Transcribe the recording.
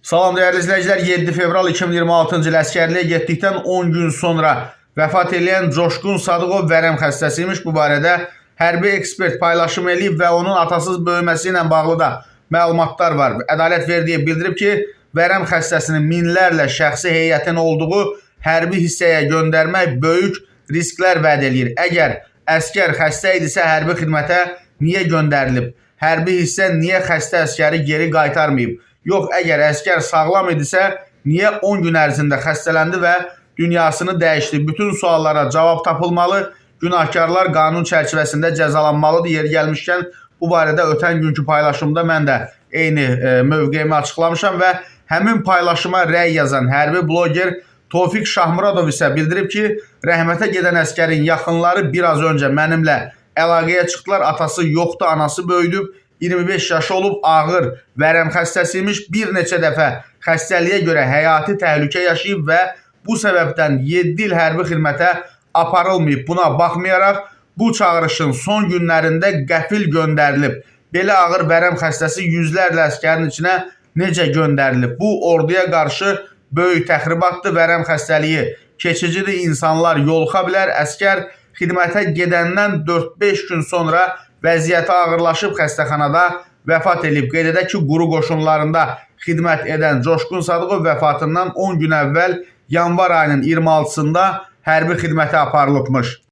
Salam dəyərli izləyicilər, 7 fevral 2026-cı il əsgərliyə getdikdən 10 gün sonra vəfat edən Coşqun Sadıqov vərəm xəstəsiymiş. Bu barədə hərbi ekspert paylaşım eləyib və onun atasız böyüməsi ilə bağlı da məlumatlar var. Ədalət Verdiyev bildirib ki, vərəm xəstəsinin minlərlə şəxsi heyətin olduğu hərbi hissəyə göndərmək böyük risklər vəd eləyir. Əgər əsgər xəstə idisə hərbi xidmətə niyə göndərilib? Hərbi hissə niyə xəstə əsgəri geri qaytarmayıb? Yox, əgər əsgər sağlam idisə, niyə 10 gün ərzində xəstələndi və dünyasını dəyişdi? Bütün suallara cavab tapılmalı, günahkarlar qanun çərçivəsində cəzalanmalıdır. Yeri gəlmişkən bu barədə ötən günkü paylaşımda mən də eyni mövqeyimi açıqlamışam və həmin paylaşıma rəy yazan hərbi bloger Tofiq Şahmuradov isə bildirib ki, rəhmətə gedən əsgərin yaxınları biraz öncə mənimlə əlaqəyə çıxdılar. Atası yoxdur, anası böyüdüb. 25 yaşı olub, ağır vərəm xəstəsiymiş. Bir neçə dəfə xəstəliyə görə həyati təhlükə yaşayıb və bu səbəbdən 7 il hərbi xidmətə aparılmayıb. Buna baxmayaraq bu çağırışın son günlərində qəfil göndərilib. Belə ağır vərəm xəstəsi yüzlərlə əsgərin içinə necə göndərilib? Bu orduya qarşı böyük təxribatdır. Vərəm xəstəliyi keçicidir, insanlar yoluxa bilər. Əsgər xidmətə gedəndən 4-5 gün sonra vəziyyəti ağırlaşıb xəstəxanada vəfat eləyib. Qeyd edək ki, quru qoşunlarında xidmət edən Coşqun Sadıqov vəfatından 10 gün əvvəl yanvar ayının 26-sında hərbi xidmətə aparılıbmış.